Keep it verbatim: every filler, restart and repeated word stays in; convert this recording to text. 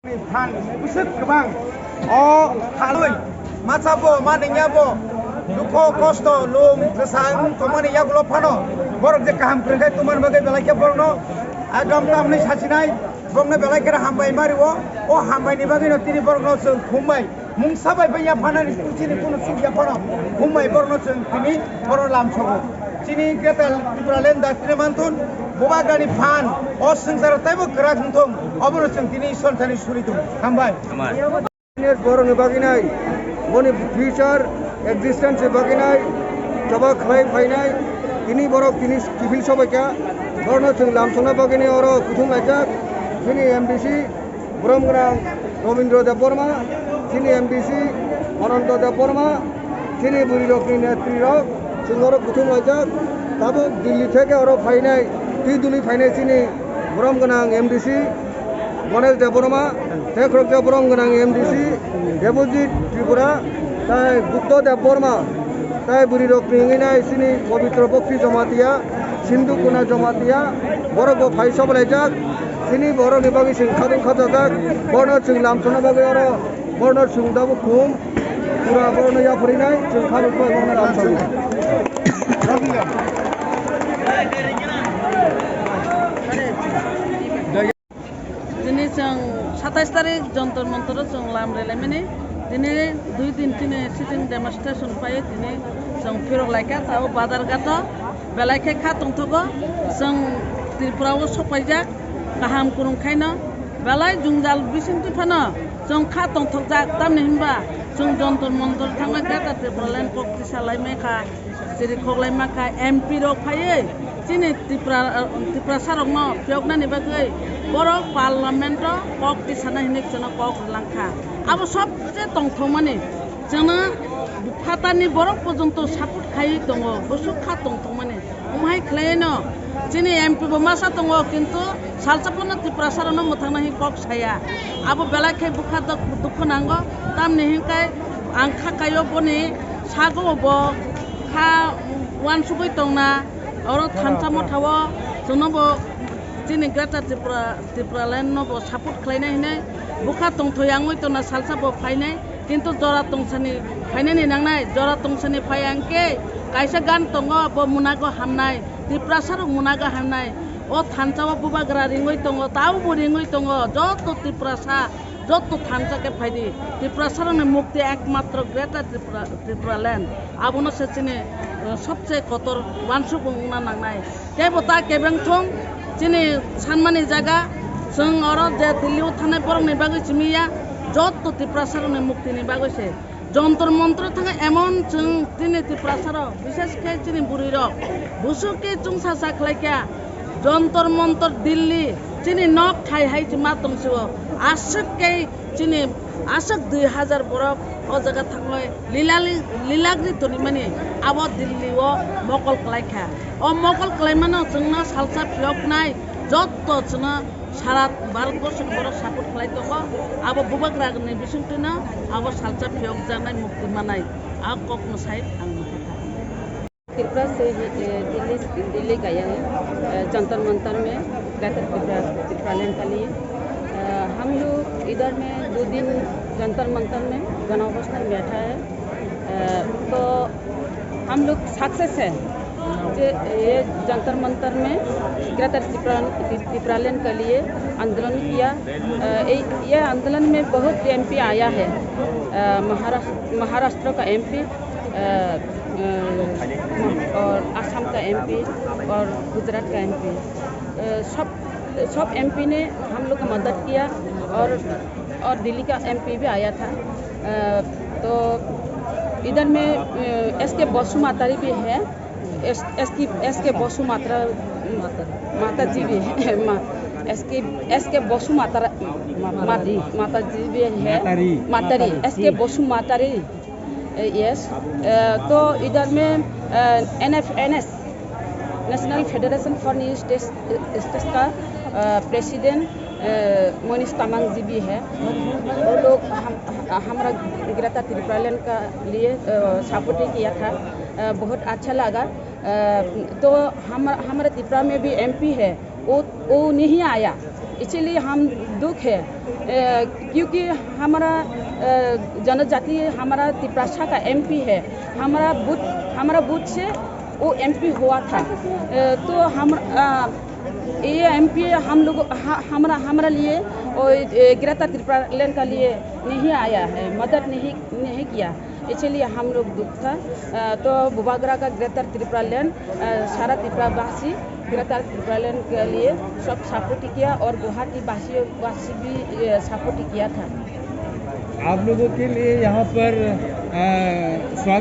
Phan bwswk kwbang o halwi masa bo manwi ya bo dukho kosto lum kwsang tongmani yagulo phano borok je kaham kwrwngkhe tongmani bagwi belai khe borokno agam tamni sachinai, borokno belai khe hambai ma rwo. O hambaini bagwino tini borokno chwng khumbai mungsa bai bai ya phanani chini kuno suk ya phano khumbai borokno chwng tini borokno lamsogo. Chini Greater Tipraland dakti manthun, Bubagrani phan o swngcharo taibo kwrak wngthung, obono chwng tini Iswar thani suri tongo. Hambai. Hambai. Borokni bagwi nai, boni future existence ni bagwi nai, choba khlai phainai, tini borok tini kiphil sobaikha, borokno chwng lamsokna bagwi nai oro kuthum laijak, chini M D C, Borom gwnang Robindra Debbarma, chini M D C Ananda Debbarma, chini bwrwi rokni netri rok, chwng oro kuthum laijak, tabuk Delhi theke oro phainai, twi duli phainai chini borom gwnang M D C Ganesh Debbarma, tei khoroksa borom gwnang M D C Debojit Tripura, tai Buddha Debbarma, tai bwrwi rokni wngwi nai chini Pabitra Bhakti Jamatia, Sindhu Kuna Jamatia, borok bo phai sobo laijak. Chini borokni bagwi chwng khatungkha jajak, borno chwng lamsokna bagwi oro borno chwng tabuk khum, pura borno yapharinai chwng khatungkha borno lamsoknai. Tini chwng satais tarik Jantar Mantar o chwng lam rwlaimani. Tini dui din tini sitting demonstration pai tini chwng phirok laikha, tao Badharghat o belai khe kha tongthogo. Chwng Tripura o sokpaijak. Kaham kwrwng khaino belai jwngjal bisingtwi phano chwng kha tongthokjak, tamni hinba chwng Jantar Mantar thangwi Greater Tipraland kok tisa lai mankha, chiri khok lai mankha, M P rok phaiwi chini Tripura, Tiprasa rokno phiyoknani bagwi borok Parliament o kok tisana hinwi chwngno kok rwlangkha. Abo sobse tongthokmani chwngno phatarni borok porjonto support khaiwi tongo, bwswk kha tongthokmani. Omo hai khlaiwi no chini M P bo masa tongo, kintu salsa phano Tiprasa rokno mwthangna hwnwi kok saya. Abo belai khe bwkha dok-, dukhu nango, tamni hwnkhai ang kha kaio boni sago bo kha uansugwi tongna, oro thansa motha o chwngno bo chini Greater Tripura, Tipraland no bo support khlainai hinwi bwkha tongthoi wngwi tongna salsa bo phainai. Kintu jora tongsani phainani nangnai, jora tongsani phai ang khe kaisa gan tongo, bo munago hamnai, Tiprasa rok munago hamnai. O thansa o bubagra ringwi tongo, taubo ringwi tongo, joto Tiprasa, joto thansa khe phaidi. Tiprasa rokni mukti ekmatro Greater Tripura, Tripura land. Abono se chini, eh, sobse kotor uansuk wngna nangnai. Kebo ta kebeng thung, chini sanmani jaga, chwng oro je Delhi o thanai borokni bagwi simi ya, joto Tiprasa rokni muktini bagwi se. Jantar Mantar thangwi emon chwng chini Tiprasa rok, bishes khe chini bwrwi rok, bwswk khe chwngsa sa khlai kha. Jantar Mantar Delhi, chini nok thai hai se ma tong sio. Aswk khe chini aswk dui hazar borok o jaga thanglai lila-, lilagri tonimani abo Delhi o mokol khlai kha. O mokol khlaimano chwngno salsa phiyoknai jotto chwngno sara Bharat borso ni borok support khlai tongo. Abo bubagra ni bisingtwino abo salsa phiyokjaknai mukti manai. A kokno sai ang nukha. Tripura से ही, ए, दिल्ली, दिल्ली गया है, अ, जंतर मंतर में ग्रेटर त्रिपुरा, त्रिपुरालैंड के लिए। अ, हम लोग इधर में दो दिन जंतर मंतर में गण अवस्था में बैठा है। अ, तो हम लोग सक्सेस है कि ये जंतर मंतर में ग्रेटर त्रिपुरा, त्रिपुरालैंड के लिए आंदोलन किया। अ, ये, ये आंदोलन में बहुत एमपी आया है। अ, महाराष्ट्र, महाराष्ट्र का एमपी, अ, अ, और असम का एमपी और गुजरात का एमपी, अ, सब, सब एमपी ने हम लोग को मदद किया और, और दिल्ली का एमपी भी आया था। अ, तो इधर में, अ, एसके बसु मातारी भी है, एस, एसके, एसके बसु मात्रा, माता जी भी है, मा-, एसके, एसके बसु मात्रा, माता, माता जी भी है, मातारी। मातारी, एसके बसु मातारी। अ, यस। अ, तो इधर में, अ, NF, NS, national federation for new states, states का, अ, प्रेसिडेंट, अ, मनीष तामांग जी भी है। वो लोग हम, हमारा ग्रेटर त्रिपुरालैंड का लिए, अ, सपोर्ट किया था। अ, बहुत अच्छा लगा। अ, तो हम, हमारे त्रिपुरा में भी एमपी है, वो, वो नहीं आया। इसीलिए हम दुख है, अ, क्योंकि हमारा, अ, जनजाति हमारा तिपरासा का एमपी है, हमारा बूथ, हमारा बूथ से वो एमपी हुआ था। अ, तो हम, अ, ये एमपी हम लोग, ह-, हमारा, हमारा लिए और, अ, ग्रेटर त्रिपुरा लैंड का लिए नहीं आया है, मदद नहीं, नहीं किया। इसीलिए हम लोग दुख था। अ, तो बुबाग्रा का ग्रेटर त्रिपुरा लैंड, अ, सारा त्रिपुरा वासी ग्रेटर त्रिपुरा लैंड के लिए सब सपोर्ट किया और गुवाहाटी वासी, वासी भी, अ, सपोर्ट किया था। आप लोगों के लिए यहाँ पर, अ, स्वागत